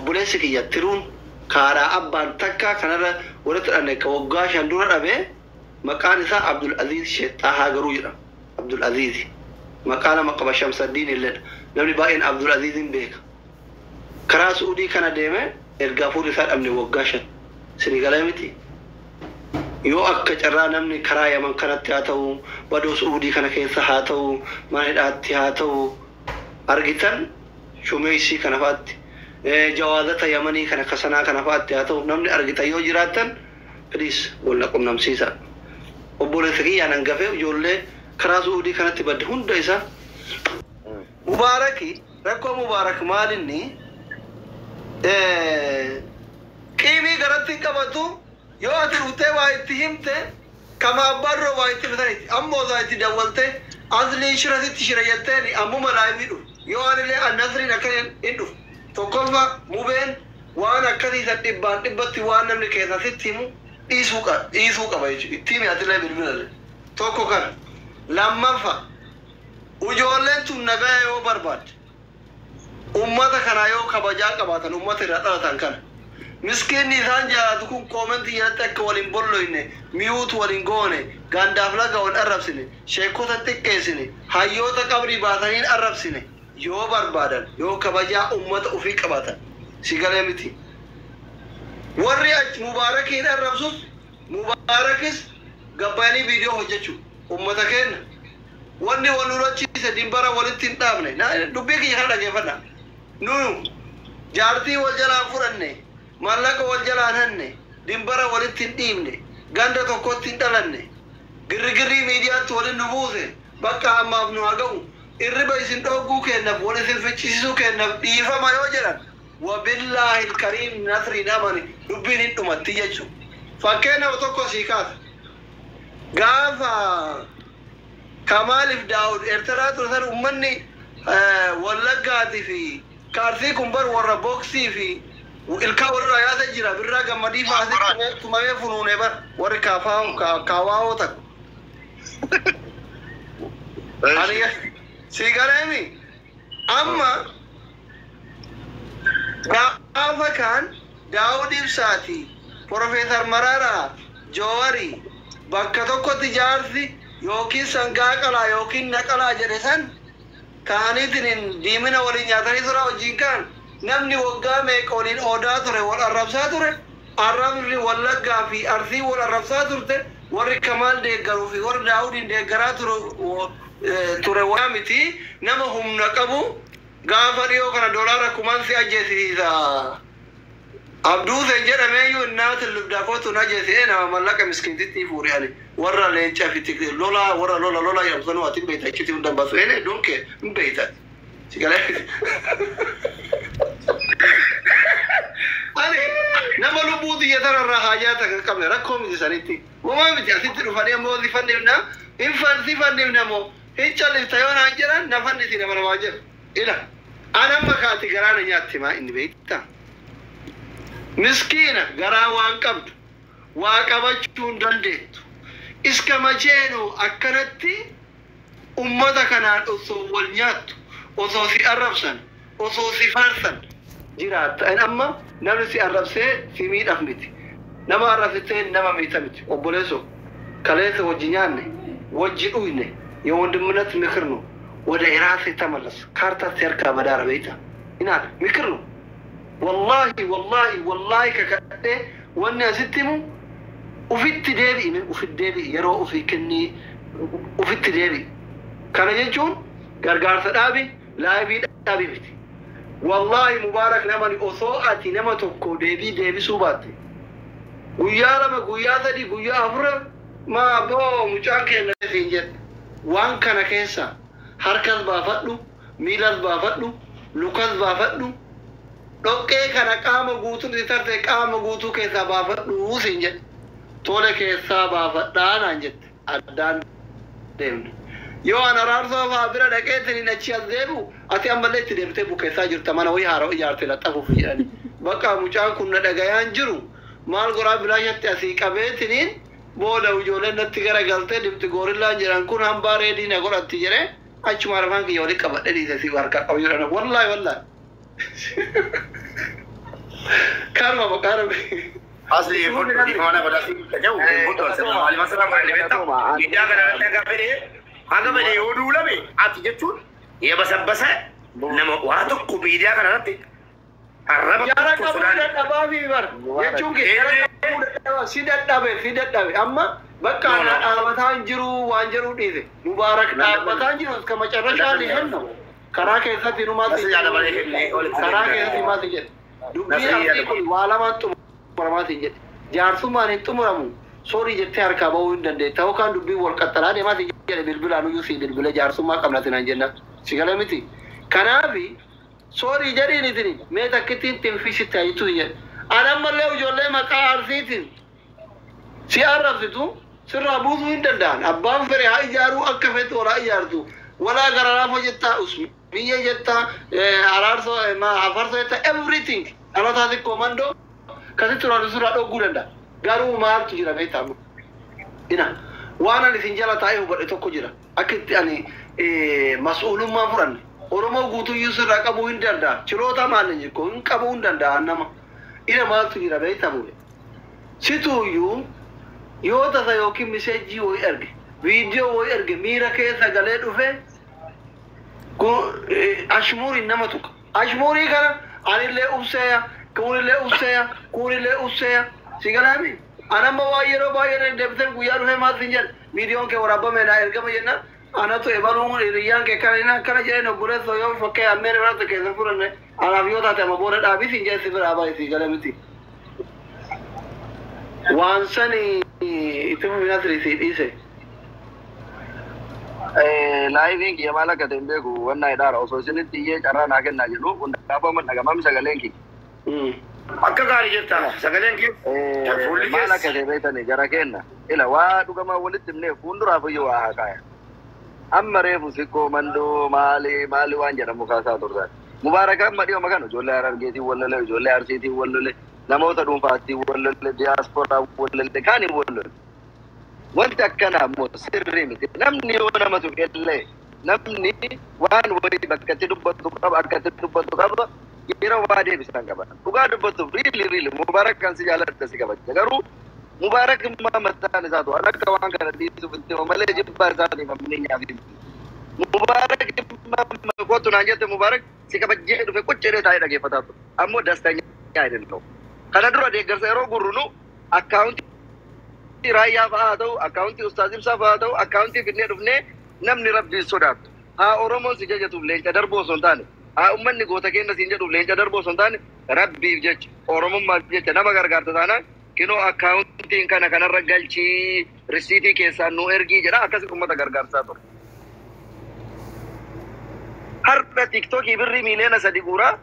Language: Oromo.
Obboleessi kiyya tiruun kaadhaa abbaan takka kanarra walitti dhanne ka waggaa 5 dura dhabee maqaan isaa Abdul Aziz Sheexxaahaa garuu jedhama. Abdul Aziz maqaa nama qaba Shamsaddiin illeedha. Namni baay'een Abdul Aziizin beeka. Karaa Su'uudii kana deeme erga hafuurri isaa dhabne waggaa 5. Isinii galee miti? Yoo akka carraa namni karaa Yaman kanatti haa ta'u, badoo Su'uudii kana keessa haa ta'u, mana hidhaatti haa ta'u argitan shumeeysii kana fa'atti, jawaazata Yamanii kana kasanaa kana fa'atti haa ta'u namni argitan yoo jiraattan please wal na qunnamsiisaa. Obboleessa kiyyaan hangafee ijoollee karaa Su'uudii kanatti badde hunda isaa Mubaaraki rakkoo Mubaarak maalinni qiimii garatti hin qabatu yoo ati dhuftee waa itti himte kama abbaa dura waa itti himtaniti ammoo isaa itti dawwalte asliin shira sitti shira jetteeni ammuma live dhufu yoo anillee an nasriin akkan hin dhufu tokkoffa mubeen waan akkasii san dhibbaan dhibbatti waan namni keessaa sitti himu dhiisuu dhiisuu qaba jechuudha itti himi atillee bilbilalle tokko kana lammaffa Ujoolleen tun nagaya yoo barbaadde, ummata kanaa yoo kabajaa qabaatan ummata irraa dhalatan kana. Miskiinni isaan jaalatu kun koomentii jalatti akka wal hin bolloyne, mute wal hin goone, gandaaf laga wal hin arrabsine, sheekkota hin xiqqeessine, hayyoota qabrii baasanii hin arrabsine yoo barbaadan, yoo kabajaa ummata ufii qabaatan. Si galee miti? Warri ach Mubaarakiin arrabsus, Mubaarakis gabbayanii viidiyoo hojjachuu. Ummata keenna. Wanni wal nu lolchiise dimbara walitti hin dhaabne. Dubbii kiyya kana dhageeffadha. Nu jaartii wal jalaa hin fudhanne, mallaqa wal jalaa hin hanne, dimbara walitti hin dhiibne, ganda tokkotti hin dhalanne. Girrigirrii miidiyaatti walin nu buuse, bakka ammaaf nu haa ga'u. Irriba isin dhoogguu keennaf, wal isin ficcisiisuu keennaf dhiifama yoo jedhan, wa billaahil kariim Nasriin amani dubbiin hin dhumatti jechu. Fakkeenyaaf tokko sii kaasa. Gaafa Kamaalif Daawud Erteraa ture san ummanni Wallaggaati fi ka Arsii kun bar warra boksii fi ilkaan walirraa yaasa jira Birraa Gammadii faa asitti tumamee funuune bar warri kaawaawoo takka. Ani sii galeemi amma gaafa kaan Daawud Ibsaati, Porofeesar Mararaa, Joowari bakka tokkotti jaarsi yookiin sangaa qalaa yookiin na qalaa jedhe san ka'aniitiniin diimina waliin nyaatanii turaa wajjiin ka'an. Namni waggaa meeqa waliin oodaa ture wal arrabsaa ture. Arrabni Wallaggaa fi Arsiin wal arrabsaa turte warri Kamaal deeggaruu fi warri Daawudiin deeggaraa ture wal miti nama humna qabu gaafa dhiyoo kana doolaara kumaan si ajjeesisiisa. Abduusen jedhameeyyuu innaatin lubdaa kootu na ajjeesi nama mallaqa miskiintittii fuudhe ani warra leenca fi lolaa warra lola lola jedhamu sanuu ati hin beekta iccitii hunda hin baasu ene donkee hin beekta si galee ani nama lubbuu tiyya tanarraa haajaa takka hin qabne rakkoo miti sanitti homaa miti asitti dhufanii ammoo si fannifna hin fan si fannifna moo hin callifta yoo naan jedhan na fannisi nama namaa jedhu Ila an amma ka ati garaa na nyaatte maa inni beektaa? Miskiina garaa waan qabdu waa qabachuu hin dandeettu. Iska macheenu akkanatti ummata kanaan osoo wal nyaattu, osoo si arrabsan, osoo si faarsan jiraatta. An amma namni si arrabsee si miidhaf miti. Nama arrabsitee nama miita miti. Obboleessoo kaleessa wajji nyaanne, wajji dhuyne, የወንድምነት ምክር ነው። ወደ ራስህ ተመለስ። ካርታ ሲያርካ በዳረ ቤታ ኢና ምክር ነው። Wallaahi wallaahi wallaahi kakadhee wanni asitti himu ufitti deebi'i mee ufitti deebi'i yeroo ufii kennii ufitti deebi'i. Kana jechuun gargaarsa dhaabi laayivii dhaabi miti. Wallaahi Mubaarak namani osoo ati nama tokko deebii deebisuu baatte guyyaa 2 guyyaa 3 guyyaa 4 maa boo mucaan keenya siin jedhe. Waan kana keessa harkas baafadhu, miilas baafadhu, lukas baafadhu, dhoqqee kana qaama guutuun itti tarte qaama guutuu keessaa baafadhu siin jedhe. Tole keessaa baafadhaa naan jette. Addaan deemne. Yoo an araarsoo fa'aa bira dhaqeetiin achi as deebi'u ati ammallee itti deebitee bukeessaa jirta mana wayii haarawa ijaarte laxafuuf jedhani. Bakka mucaan kun na dhagayaan jiru maal goraa bilaashatti asii qabeetiniin booda ijoolleen natti garagaltee dimti goorillaan jedhan kun hambaa reedii na godhatti jedhee achumaan afaan kiyya walitti qabadhee dhiise si harkaa qabu jedhan wallaahi wallaahi. Asli fudhu dhiifama godha si dhaga'u fudhu asirra maaliif asirra maali beektaa? Miidiyaa kana irratti haga fedhe haga fedhe yoo duulame ati jechuun yebasabbasa nama waa tokko miidiyaa kana irratti arraba Jara tokko qabuu sodaan dadhabaa fi bar jechuun kee jara qabuu dadhabaa si dadhabe si dadhabe amma bakka No, no. ana dhaabataa hin jiru waan jedhu dhiise Mubaarak dhaabataa hin jiru iska macarrashaa ni hennu karaa keessatti numaatti Nasri yaada malee kennee olitti karaa deebi'aa. keessatti maati jedhe dubbii Nasri yaada artii kun waa lamaan xumuramaati jedhe jaarsummaan hin xumuramu soorii jettee harkaa bahuu hin dandeetta yookaan dubbii wal qaxxalaa deemaati jedhe bilbilaan iyyuu si bilbile jaarsummaa qabna sinaan jenna si galee miti kanaafi soorii jedhiin isin mee takkittiin tinfisitti hayitu jedhe an ammallee ijoollee maqaa arsiitiin si arrabsitu sirraa buusuu hin danda'an abbaan fedhe haa ijaaruu akka feetu walaa ijaartu walaa gararaafoo jettaa usmiyya jettaa araarsoo afarsoo jettaa everything dhalotaa xiqqoo mandoo kasitti turaan sirraa dhogguu danda'a garuu maaltu jira beektaa amma ina waan ani isin jala taa'ee hubadhe tokko jira akka itti ani mas'uulummaa fudhanne oromoo guutuyyuu sirraa qabuu hin danda'a chiroota maal hin jikko hin qabuu hin danda'a nama ina maaltu jira beektaa bu'e situuyyuu yoo tasa yookiin miseejii wayii erge viidiyoo wayii erge miira keessa galee dhufe ashmuuriin nama tuqa ashmuurii kana anillee ubseeya kunillee ubseeya kunillee ubseeya si galaami an amma waa yeroo baay'ee deddeebisee guyyaa dhufee maal sin jedhe viidiyoon kee waraabame naa ergama jenna anatu ebaluun hiriyyaan kee kana inni akkana jedheen obboleessoo yoo fakkee ammeen biraatti keessa fudhanne anaaf yoo taate amma booda dhaabii sin jedhe si biraa baay'ee si gala miti. Waan sani itti fufinaa si dhiise. Laayiviin kiyya maal akka ta'e hin beeku wannaa hidhaara osoo isinitti iyyee carraa naa kennaa jedhu hundaafuu amma dhagamaam sagaleen kiyya. Akka gaarii jirta sagaleen kee fuulli Maal akka keessa ta'e beektanii jara kenna. Ila waa dhugamaa walitti himnee fuulduraaf iyyuu waa haaqaaya. Amma reefu sikkoo mandoo maali maali waan jedhamu kaasaa turtan. Mubaaraka amma dhiyoo makan ijoollee Harargeetiin wal lole, ijoollee Arsiitiin wal lole, namoota dhuunfaatiin wal lole, diyaasporaa wal lole, kaaniin wal lole. Wanti akkanaa immoo sirrii miti. Namni yoo nama tuqellee namni waan wayii bakka itti dubbatu qaba, akka itti dubbatu qaba, yeroo waa deebisan qaba. Dhugaa dubbatuuf riili riili Mubaarak kan si jaaladha si kabaja. Garuu Mubaarak immoo mataan isaatu waan akka waan kana dhiisuuf itti hima malee jibbaa isaatiif ammeenyaaf hin. Mubaarak immoo kootu naan jette Mubaarak si kabajjee dhufe qoccee taa'ee dhageeffataa ture. Ammoo dastanyaa jedhu. Kana dura deeggarsa yeroo gurrunu akkaawuntii raayyaa fa'aa haa ta'u, akkaawuntii ustaaz Ibsaa fa'aa haa ta'u, akkaawuntii fidnee dhufnee namni rabbiin sodaatu. Haa Oromoon si jajatuuf leenca darbuu osoo hin taane, haa uummanni goota keenya siin jedhuuf leenca darbuu osoo hin taane, rabbiif jecha, Oromummaaf jecha nama gargaarta taanaan kinoo akkaawuntiin kana kanarra galchii risiitii keessaan nu ergii jedha akkasii uummata gargaarsaa ture. Har'a tiktookii birrii 3 miiliyoona guuraa